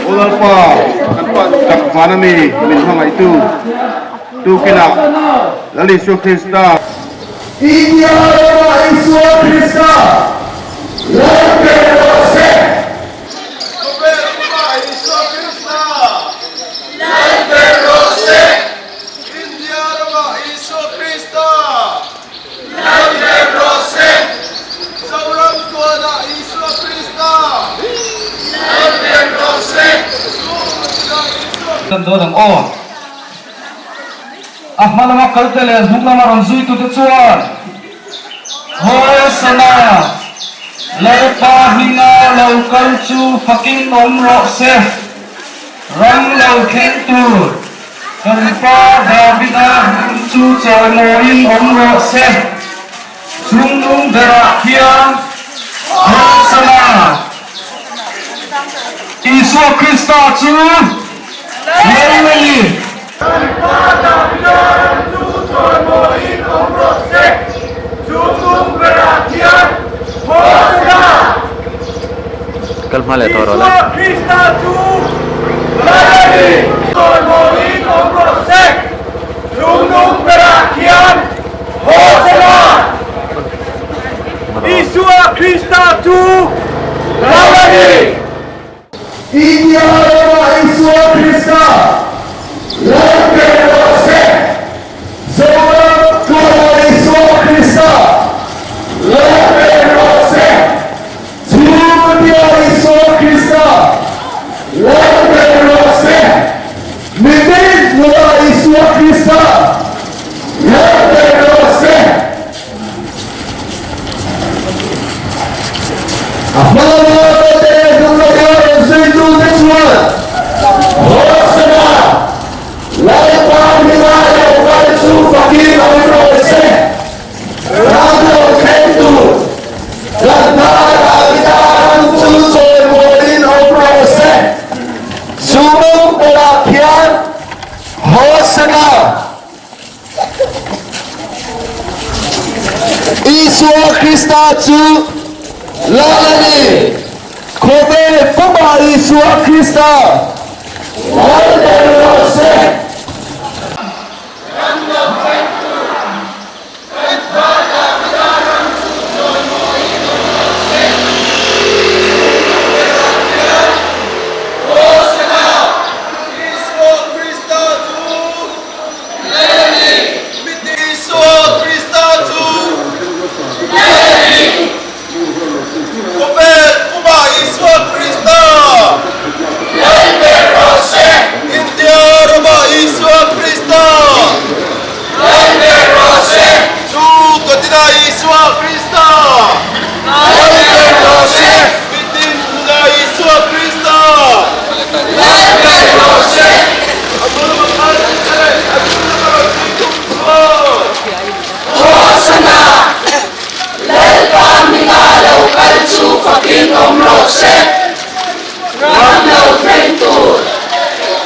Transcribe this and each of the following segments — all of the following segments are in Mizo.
Aw Lalpa, kan Pa tak vana mi min hmangaihtu tukinah Lal Isua Krista. India rama Isua Krista Lal ber rawh se. Khawvel Upa Isua Krista Lal ber rawh se. India rama Isua Krista Lal ber rawh se. Zoram tuanah Isua Krista Lal ber rawh se. Kan dawn ang aw. A hma lama kalte leh hnung lama rawn zuitute chuan Hosana, Lalpa hminga lo kal chu fakin awm rawh se, ram lo thleng tur kan pa Davida hming chu chawimawiin awm rawh se, chungnung berah khian Hosana, Isua Krista chu Lal a ni. Kan Pa Davida ram chu chawimawiin awm rawh se, chungnung berah khian Hosana! Isua Krista chu Lal a ni. Chawimawiin awm rawh se, chungnung berah khian Hosana! Isua Krista chu Lal a ni. India rama Isua Krista Lal ber rawh se. Zoram tuama Isua Krista Lal ber rawh se. Chhungkatia Isua Krista Lal ber rawh se. Mitin hmuna Isua Krista Lal ber rawh se. A hma lama kalte leh hnung lama rawn zuitute chuan Hosana, Lalpa hminga lo kal chu fakin awm rawh se, ram lo thleng tur kan hma Davida ram chu chawimawiin awm rawh se, chu mawng berah khian Hosana. Isua Krista chu Lal a ni. Khawvel pumah Isua Krista Lal ber rawh se. Isua Krista chu Khawvel pumah Isua Krista India ramah Isua Krista Chu katinah Isua Krista Mitin hmunah Isua Krista. Hosana! Lalpa hminga lo kal chu fakin awm rawh se. Ram lo thleng tur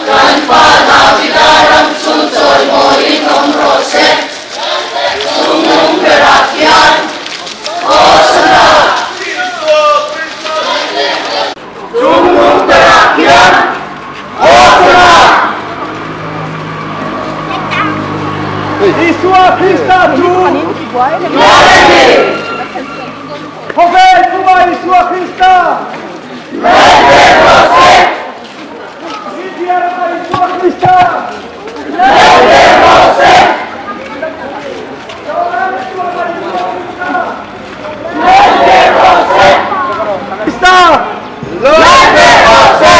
kan Pa Davida ram chu chawimawiin awm rawh se. Chungnung berah hian Hosana! Chungnung berah hian Hosana! Isua Krista chu Lal a ni! Khawvel puma Isua Krista Lal ber rawh se! India rama Isua Krista Lal ber rawh se! Zoram puma Isua Krista Lal ber rawh se! Krista Lal ber rawh se!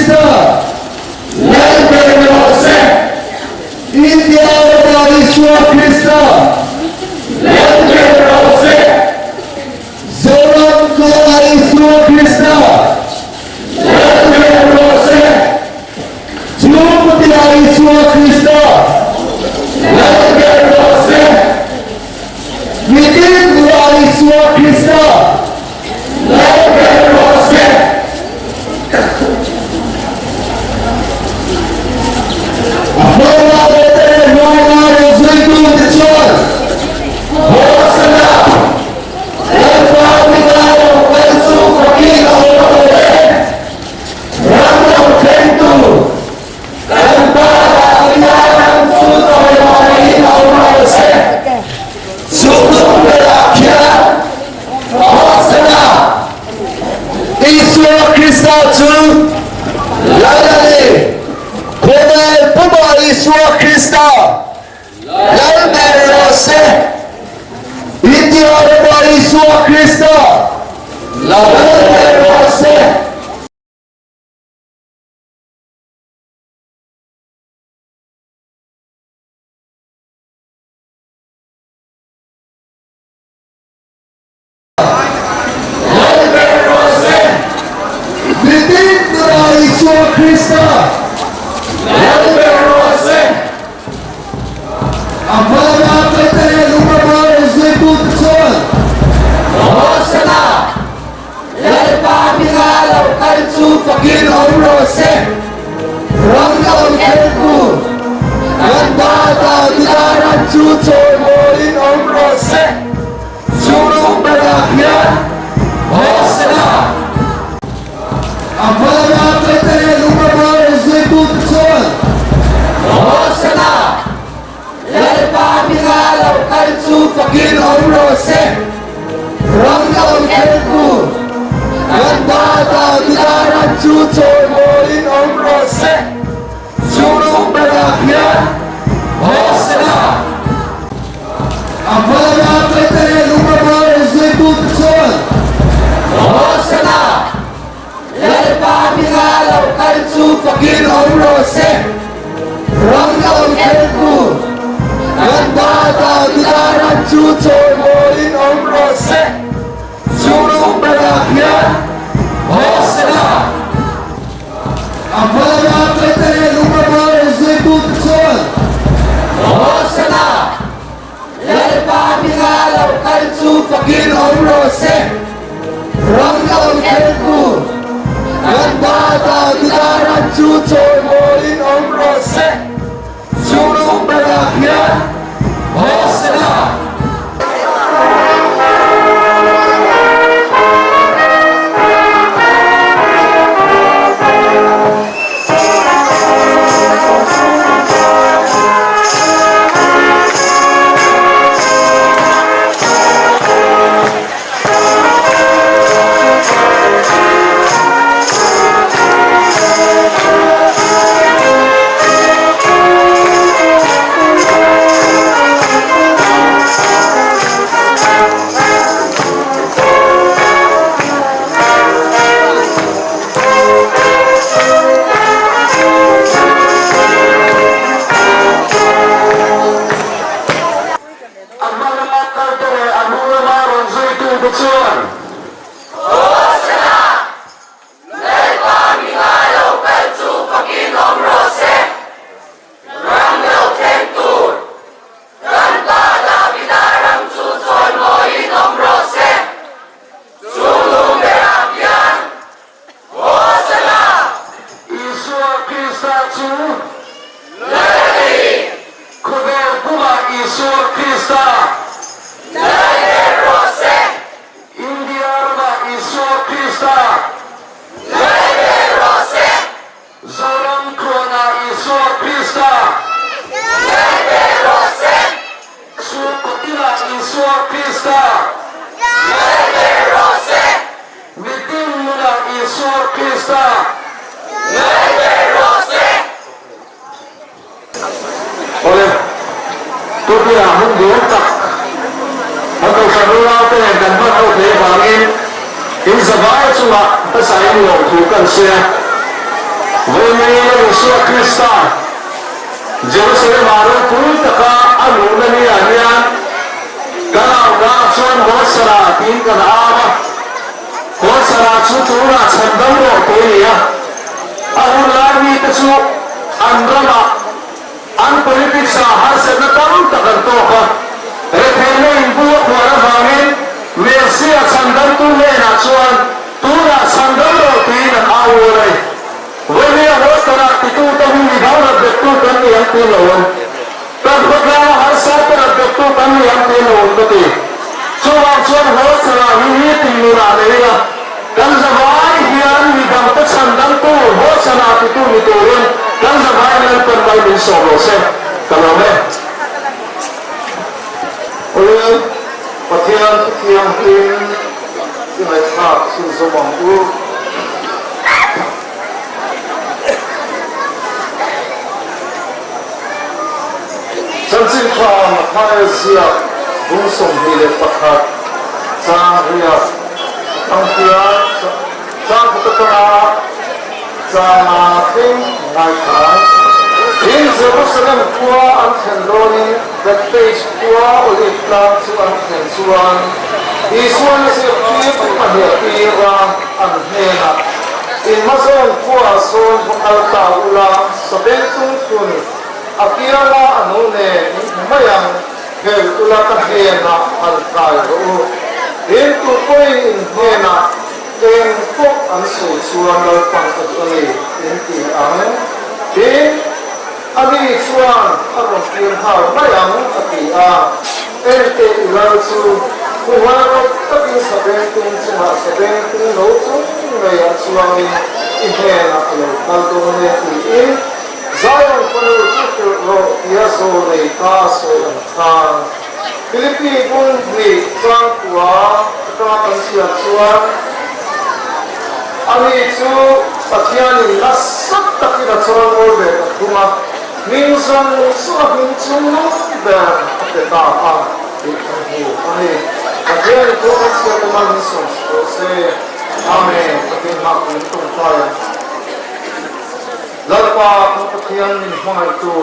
Krista Lal ber rawh se. India rama Isua Krista Lal ber rawh se. Zoram kawnga Isua Krista Lal ber rawh se. Chhungkaw Isua Krista Lal ber rawh se. Mitin hmuhah Isua Krista Lal ber rawh se. A hmawlna leh te leh hnuaina rawn zuitute chuan Hosana, Lalpa hminga lo kal chu fakin a awm rawh se. Ram lo thlengtu kan Pa Davida ram chu chawimawiin awm rawh se. Chhungkung berah khian Hosana! Isua Krista chu Lal a ni. Khawvel pumah Isua Krista Lal ber rawh se. India ramah Isua Krista Lal ber rawh se. Lal ber rawh se. Mitin nunah Isua Krista Lal ber rawh se. A hmalama kalte leh lungrama rawn zuitute chuan Hosana! Lalpa hminga lo kal chu fakin awm rawh se. Ram lo thlengtu kan Pa Davida ram chu chawimawiin awm rawh se. Chhunglung berah hian Hosana! A hmalama kalte leh lungrama rawn zuitute chuan Hosana! Lalpa hminga lo kal chu fakin awm rawh se. Ram lo thlengtu kan Pa Davida ram chu chawimawiin awm rawh se. Chhunglung berah hian Hosana! A hmalama kalte leh lungrama rawn zuitute chuan Hosana! Lalpa hminga lo kal chu fakin awm rawh se. Ram lo thlengtu kan Pa Davida ram chu chawimawiin awm rawh se. Chhunglung berah hian Hosana! A hmalama kalte leh lungrama rawn zuitute chuan Hosana! Lalpa hminga lo kal chu fakin awm rawh se. Ram lo thlengtu kan Pa Davida ram chu chawimawiin awm rawh se. Chhunglung berah hian Hosana! A hma lama kalte leh a hnung lama rawn zuitute chuan. Hosana! Lalpa hminga lo kal chu fakin awm rawh se. Ram lo thleng tur kan Pa Davida ram chu chawimawiin awm rawh se. Chunglung berah hian Hosana! Isua Krista chu Lal a ni. Khawvel pumah Isua Krista Lal ber rawh se. India ramah Isua Krista Lal ber rawh se. Zoram khuanah Isua Krista Lal ber rawh se. Chhungkaw tinah Isua Krista Lal ber rawh se. Mitin nunah Isua Krista Lal ber rawh se. Awle, Tupia hun duam tak kan Kohhran unaute nen kan hman ho thei avangin in zavai chungah hmasain lawmthu kan sawi a. Vawiin Isua Krista Jerusalem-ah ropui taka a luhna ni-ah hian kan auhnaah chuan Hosana tiin kan au a. Hosana chu tunah chhan dam rawh tih a ni a. A hun lai mite chu an ramah an politics-ah harsatna tam tak an tawk a. Retheihna inbu a khuar avangin Messia chhan damtu hnenah chuan tunah chhan dam rawh tiin an au uar a ni. Vawinia Hosana titute hi mi dang rat bettu kan ni ang tih lo awm. Kan khawtlanga harsa te rat bettu kan ni ang tih lo awm ka ti. Chuvang chuan Hosana hi hi tingnunah nei ila, kan zavai hian mi dangte chhan dangtu Hosana titu ni turin kan zavai Lalpan mai min sawm lo se. Ka lawm e. Awle, Pathian Thianghlim i ngaihthlak chhunzawm ang u. Chanchin tha Mathaia ziak bung 21 chang riak ang hian chang khat atanga changa thleng ngaithla ang. Tin, Jerusalem khua an thlen dawnin Bethphage khua Olive tlang chu an thlen chuan Isuan a zirtir pahnih tir a, an hnenah, In hmazawn khuaah sawn va kal ta ula, sabengtung thun a kianga a no nen in hmu mai ang, hel ula ka hnenah han kai rawh u. Tin, tu pawhin in hnenah eng pawh an sawi chuan Lalpan a duh a ni, in ti ang. Tin, ani chuan a rawn tir nghal mai ang, a ti a. Enteh i lal chu khuhai rawp takin sabengtung chungah sabengtung no chung ngeiah chuangin i hnenah a lo kal dawn e tiin Zion fanu chu hrilh rawh tia zawl nei ta sawi ang khan Philippi bung hnih changkua atanga kan chhiar chuan ani chu Pathianin nasa takin a chawimawi ve ta thung a. Hming zawng zawng a hming chung nung ber a pe ta a tih kan hmu a ni. Pathian in thu kan chhiar te man min sawm rawh se. Amen. Pathian hma pui in tawngtai ang. Lalpa kan Pathian min hmangaih tu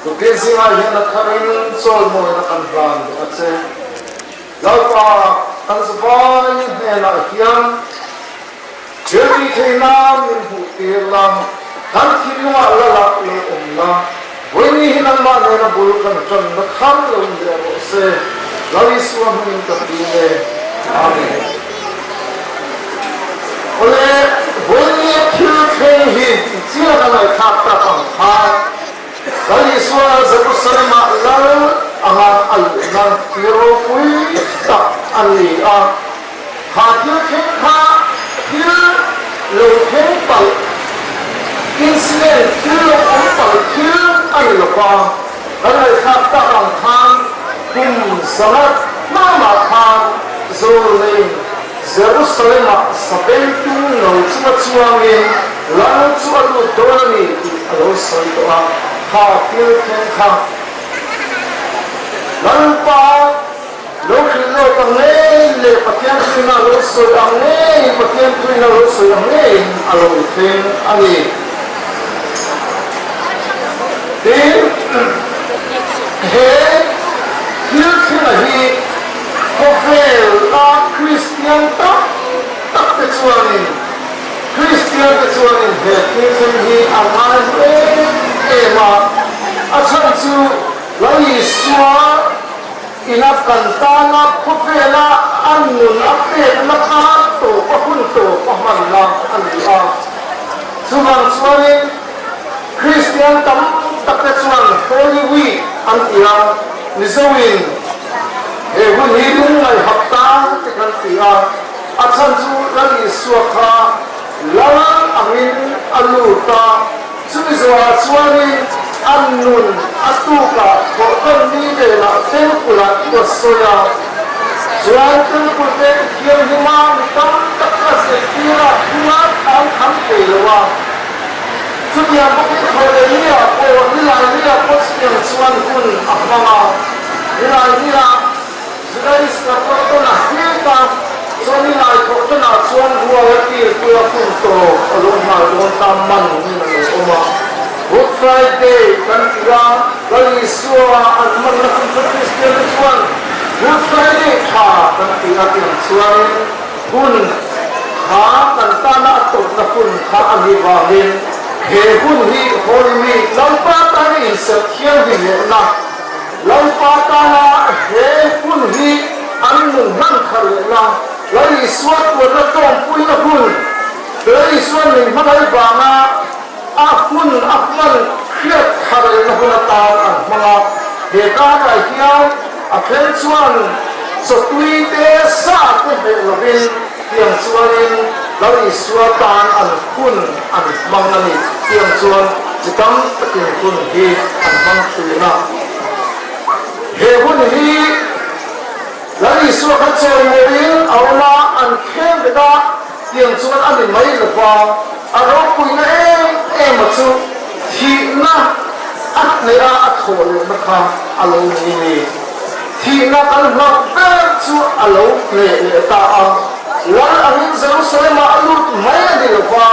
Tukin zingah hian a tharin chawlmawina kan hlan leh a che. Lalpa kan zavai hnenah hian Thil tih theih nan min hmuh tir la, kan thinlungah la lah lo awm la, Vawiini hi nangmah nena bul kan tanna thar lo in leh rawh se, Lal Isua hmingin ka ti e. Amen. Awle, vawiini a thil thleng hi chian a ngaihthlak tak ang khan, Lal Isua Jerusalem-ah Lal anga a luhna thil ropui tak a ni a. Kha thil thleng kha thil lo thleng palh, incident, thil lo awm palh thil a ni lo va, kan ngaihthlak tak ang khan kum zangat hmamah khan Zawlnei Jerusalem-ah sabengtung no chunga chuangin Lal chu a lut dawn a ni tih a lo sawi tawh a, kha thil thleng kha Lalpa Lo hrilh lawk ang ngei leh Pathian thuina lo sawi ang ngei, Pathian thuina lo sawi ang ngeiin a lo thleng a ni. Tin, he thil thlenga hi khawvela Kristian tam tak te chuanin, Kristian te chuanin he thil thleng hi a ngai hlu em em a, a chhan chu Lal Isua, Ina kan tana khawvela a nun a pekna kha tawp a hun tawp a hmanna a ni a. Chuvang chuanin Kristian tam takte chuan Holy Week an ti a, Mizoin he hun hi lungngaihhap tan te kan ti a, a chhan chu Lal Isua kha Lal angin a lut a, Chumi zawhah chuanin an nun a tukah thawhtawn ni velah temple-ah thu a sawi a. Chuan temple te thianghlima mi tam tak a zirtir a, thunga an kham thei lo a. Chutiang bawkin thawhleh ni-ah pawh nilai ni-ah pawh chutiang chuan hun a hmang a. Nilai ni-ah Juda Iskariota a hek a, chuan nilai thawhtawnah chuan rual a tirpui a hun tawp a lo nghal dawn ta man ni. Friday kan ti a, Lal Isua an hmanna hun chu Kristian te chuan Good Friday tha kan ti a tih ang chuanin hun kha kan tana a tawpna hun kha a nih vangin he hun hi Holy Week, Lalpa tana inserh thianghlim lehna, Lalpa tana he hun hi an nun hman thar lehna, Lal Isua tuarna tawmpuina hun, Lal Isua min hmangaih vanga a hun a hman hriat thar lehna hun atan an hmang a. He karah hian a then chuan chawtui te sa te hmeh lovin tiang chuanin Lal Isua tan an hun an hmang a ni. Tiang chuan mi tam takin hun hi an hmang thin a. He hun hi Lal Isua kha chawimawiin a awm a, an kheng bet a. Tiang chuan a ni mai lo va, a ropuina em em a chu thihna a hneh a a thawh lehna kha a lo ni ni. Thihna kan hlauh ber chu a lo hneh leh ta a. Lal angin Jerusalem-ah a lut mai a ni lo va,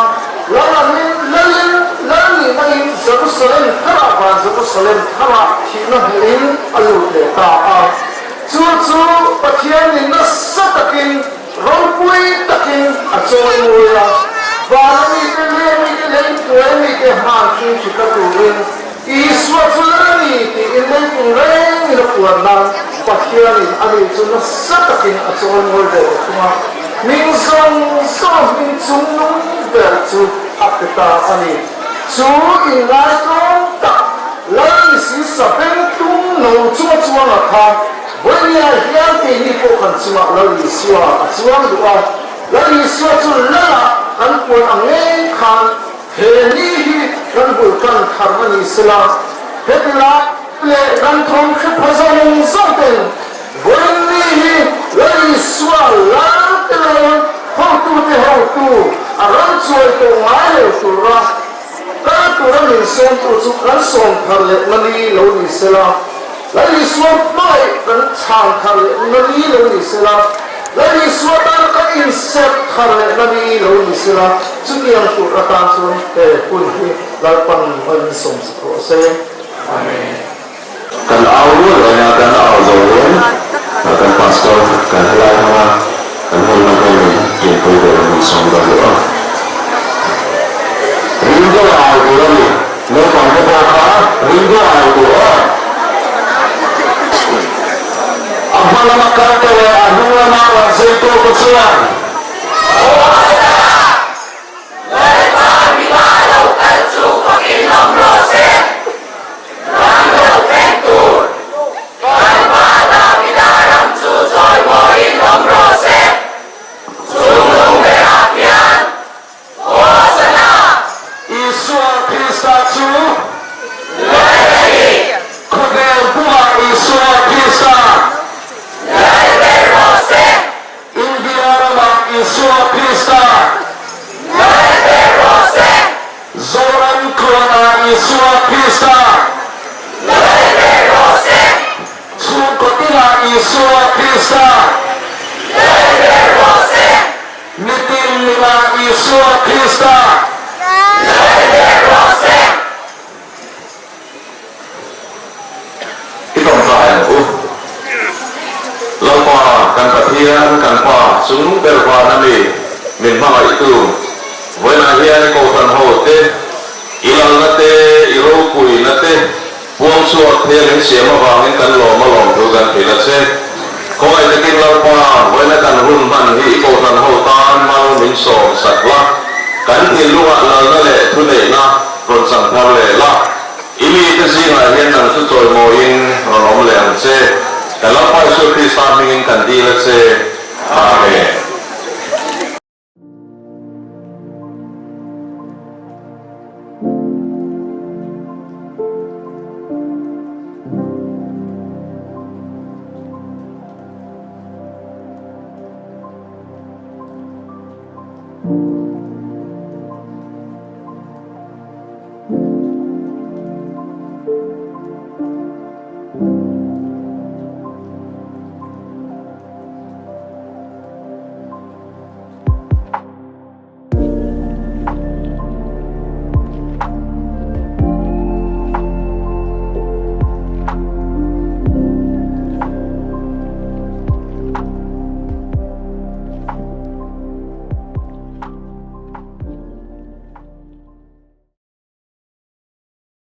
Lal angin Lalin Lal nihna in Jerusalem tharah van Jerusalem tharah thihna hnehin a lut leh ta a. Chu chu Pathianin nasa takin Ropui takin a chawi mawi a, vana mite leh mite leh intuai mite hman thin hri ka turin Isua chu lal a ni tiin leipung rengin a puan nan Pathianin ani chu nasa takin a chawi mawi ve ta thung a, hming zawng zawng hming chungnung ber chu a pe ta a ni. Chu inngaitawng tak lal ni si sabeng tum no chunga chuanga kha Vawinia hian keini pawh kan chungah Lal Isua a chuang duh a, Lal Isua chu Lalah kan puan ang ngei khan he ni hi kan bul tan thar a ni sela, heti lai leh kan thawm hre pha zawng zawng ten vawiin ni hi Lal Isua Lal te leng hotute hotu a ram chuai tawh ngai lo tura kal tura min sawmtu chu kan sawm thar leh na ni lo ni sela. Lal Isua hmangaih kan chhang thar leh na ni lo ni sela, Lal Isua tan kan inserh thar leh na ni lo ni sela, chutiang tur atan chuan he hun hi Lalpan malsawm sak rawh se. Amen. Kan au rual reng a, kan au zo reng a, kan pastor kan helai hmanga kan hawlna hianin pianpui ber min sawm dawn deuh a. Ringo a au tur a ni. Naupang te pawh kha ringo a au tur a. A hma lama kal te leh a hnung lama rawn zui tu te chuan. Lalpa mipa lo kal chu fakin awm rawh se. Ram lo thleng tur kan Pa Davida ram chu chawimawiin awm rawh se. Chung lung berah hian Hosana! Isua Krista chu Lal a ni. Khawvel pumah Isua Krista Lal ber rawh se. India ramah Isua Krista Lal ber rawh se. Zoram tluanah Isua Krista Lal ber rawh se. Chhungkaw tinah Isua Krista Lal ber rawh se. Mitin nunah Isua Krista Lal ber rawh se. I tawngtai ang u. Lalpa, kan Pathian, kan Pa, chungnung ber van a mi, min hmangaihtu, vawiinah hian i kohhran ho te, i lalna te, i ropuina te puang chhuak thei a min siam avangin kan lawm a lawm thu kan hrilh a che. Khawngaih takin Lalpa, vawiina kan hun hman hi i kohhran ho tan mal min sawm sak la, kan thinlungah lalna leh thuneihna rawn chang thar leh la. I mite zingah hian nang chu chawimawiin rawn awm leh ang che. Kan Lalpa Isua Krista hmingin kan dil a che. Amen.